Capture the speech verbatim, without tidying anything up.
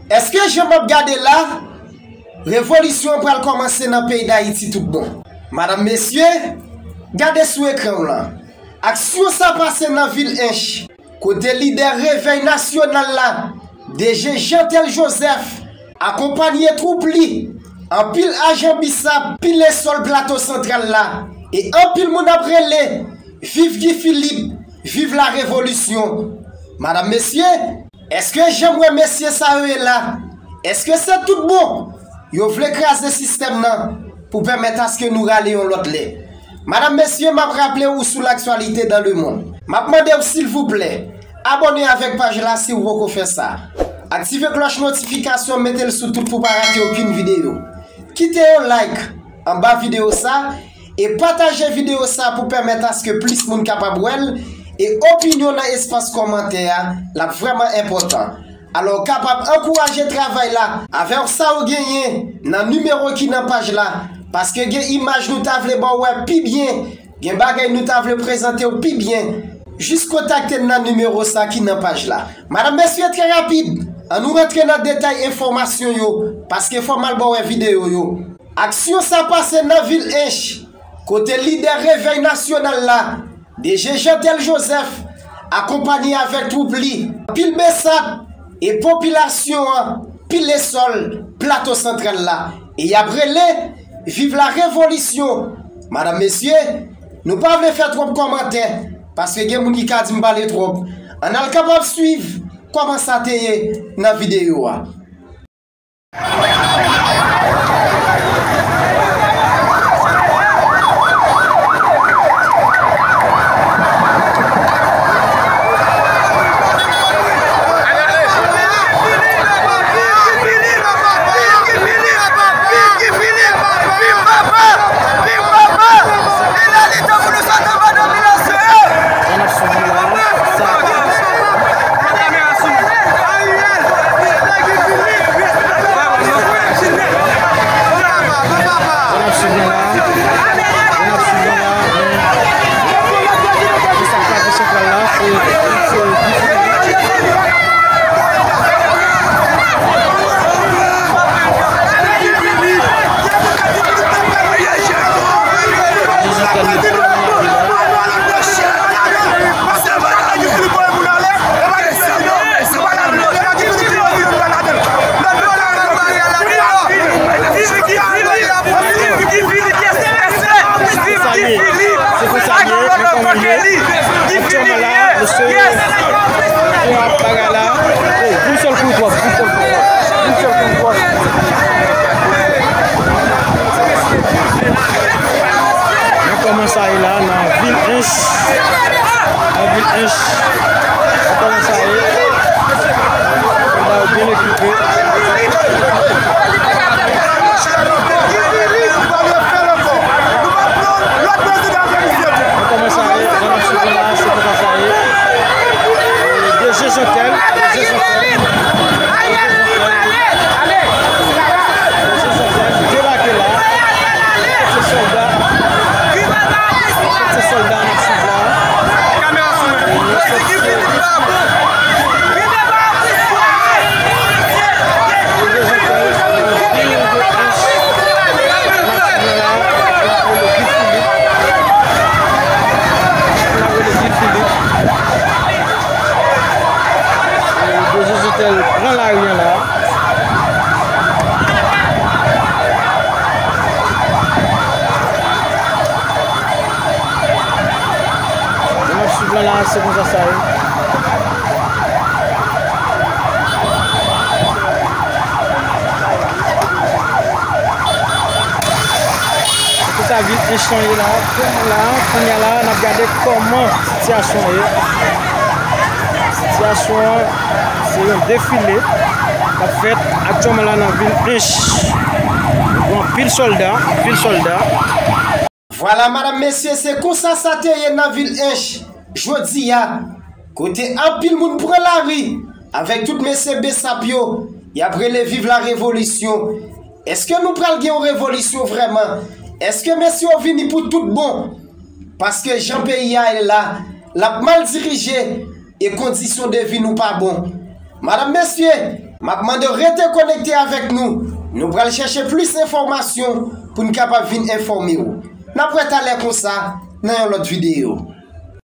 Èske jan m ap gade la, revolisyon an pral kòmanse nan peyi Dayiti tout bon? Madanm, mesye, gade sou ekran w lan. Aksyon sa pase nan vil Ench, kote lidè Revèy Nasyonal la, D G Jeantel Joseph, akonpanye twoup li, anpil ajan bisap, pile sòl Plato Santral la, e anpil moun ap rele, "Viv Guy Philippe, viv la revolisyon." Madanm, mesye, èske jan m wè mesye sa yo ye la, èske se tout bon yo vle kraze sistèm nan pou pèmèt aske nou rale yon lòt lè? Madanm, mesye, m ap raple ou sou laktyalite dans le monde. M ap mande w, silvouplè, abòne avèk paj la si w poko fè sa. Aktive klòch notifikasyon, mete l sou tout pou pa rate okenn videyo. Kite yon like anba videyo sa e pataje videyo sa pou pèmèt aske plis moun kapab wè l, e opinyon nan espas kòmantè a, l ap vrèman enpòtan. Alò, w kapab ankouraje travay la avèk sa w genyen nan nimewo ki nan paj la, paske gen imaj nou ta vle ba w wè pi byen, gen bagay nou ta vle prezante w pi byen. Jis kontakte n nan nimewo sa ki nan paj la. Madanm, mesye, trè rapid, ann nou rantre nan detay enfòmasyon yo, paske fò m al ba w wè videyo yo. Aksyon sa pase nan vil Ench, kote lidè Revèy Nasyonal la, D G Jeantel Joseph, akonpanye avèk twoup li, anpil besap e popilasyon an pile sòl Plato Santral la, e y ap rele, "Viv la revolisyon." Madanm, mesye, nou pa vle fè twòp kòmantè, paske gen moun ki ka di m pale twòp. Ann al kapab swiv kòman sa te ye nan videyo a. Sa n ap swiv la, sa n ap swiv la, men, men sa k pase santral la, se, se, Se konsa l ye, men kòman l ye. Aktyèlman la, mesye yo ap bagay la. Oh, yon sèl kou twòp, yon sèl kou twòp, yon sèl kou twòp. Men kòman sa ye la nan vil Ench. Nan vil Ench. Kòman sa ye? Sòlda yo byen ekipe. Kòman sa ye? Jan n ap swiv la, se konsa sa ye. E, D G Jeantel, D G Jeantel. Debake la. Se sòlda. Se sòlda n ap swiv la. Guy Philippe. Guy Philippe. Guy Philippe. Pran lari an la. Jan n ap swiv lan la, se konsa sa ye. Se konsa vil Ench lan ye la. Kounya la, kounya la, n ap gade kòman sitiyasyon an ye. Sitiyasyon an, se yon defile k ap fèt aktyèlman la nan vil Ench. Gen anpil sòlda, anpil sòlda. Vwala, madanm, mesye, se konsa sa te ye nan vil Ench jodi a, kote anpil moun pran lari avèk tout mesye besap yo, y ap rele viv la revolisyon. Èske nou pral gen yon revolisyon vrèman? Èske mesye yo vini pou tout bon? Paske jan peyi a ye la, l ap mal dirije e kondisyon de vi nou pa bon. Madanm, mesye, M ap mande w rete konekte avèk nou. Nou pral chèche plis enfòmasyon pou n kapab vin enfòme w. N ap wè talè konsa nan yon lòt videyo.